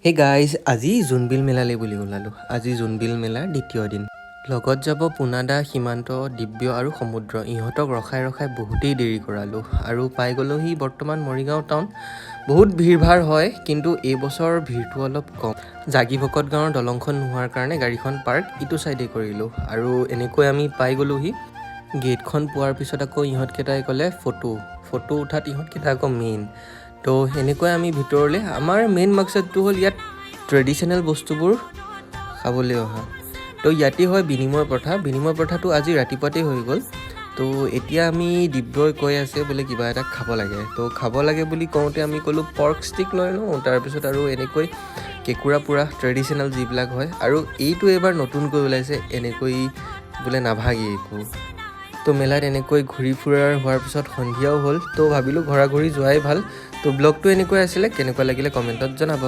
Hey guys, আজি জোনবিল মেলালৈ বুলি ওলালোঁ। আজি জোনবিল মেলাৰ দ্বিতীয় দিন। লগত যাব পোনাদা, সীমান্ত, দিব্য আৰু সমুদ্ৰ। ইহঁতক ৰখাই ৰখাই বহুতেই দেৰি কৰালোঁ আৰু পাই গ'লোহি বৰ্তমান মৰিগাঁও টাউন। বহুত ভিৰ ভাৰ হয়, কিন্তু এইবছৰ ভিৰটো অলপ কম। জাগি ভকত গাঁৱৰ দলংখন নোহোৱাৰ কাৰণে গাড়ীখন পাৰ্ক ইটো ছাইডে কৰিলোঁ আৰু এনেকৈ আমি পাই গ'লোহি। গেটখন পোৱাৰ পিছত আকৌ ইহঁতকেইটাই ক'লে ফটো। ফটো উঠাত ইহঁতকেইটা আকৌ মেইন। তো এনেকৈ আমি ভিতৰলৈ, আমাৰ মেইন মাকচাদটো হ'ল ইয়াত ট্ৰেডিশ্যনেল বস্তুবোৰ খাবলৈ অহা। তো ইয়াতেই হয় বিনিময় প্ৰথা। বিনিময় প্ৰথাটো আজি ৰাতিপুৱাতেই হৈ গ'ল। তো এতিয়া আমি, দিব্যই কৈ আছে বোলে কিবা এটা খাব লাগে। তো খাব লাগে বুলি কওঁতে আমি ক'লোঁ পৰ্ক ষ্টিক লৈ লওঁ। তাৰপিছত আৰু এনেকৈ কেঁকুৰা পোৰা, ট্ৰেডিশ্যনেল যিবিলাক হয়। আৰু এইটো এইবাৰ নতুনকৈ ওলাইছে, এনেকৈ বোলে নাভাগে একো। তো মেলাত এনেকৈ ঘূৰি ফুৰাৰ হোৱাৰ পিছত সন্ধিয়াও হ'ল। তো ভাবিলোঁ ঘৰা ঘূৰি যোৱাই ভাল। তো ব্লগটো এনেকৈ আছিলে, কেনেকুৱা লাগিলে কমেণ্টত জনাব।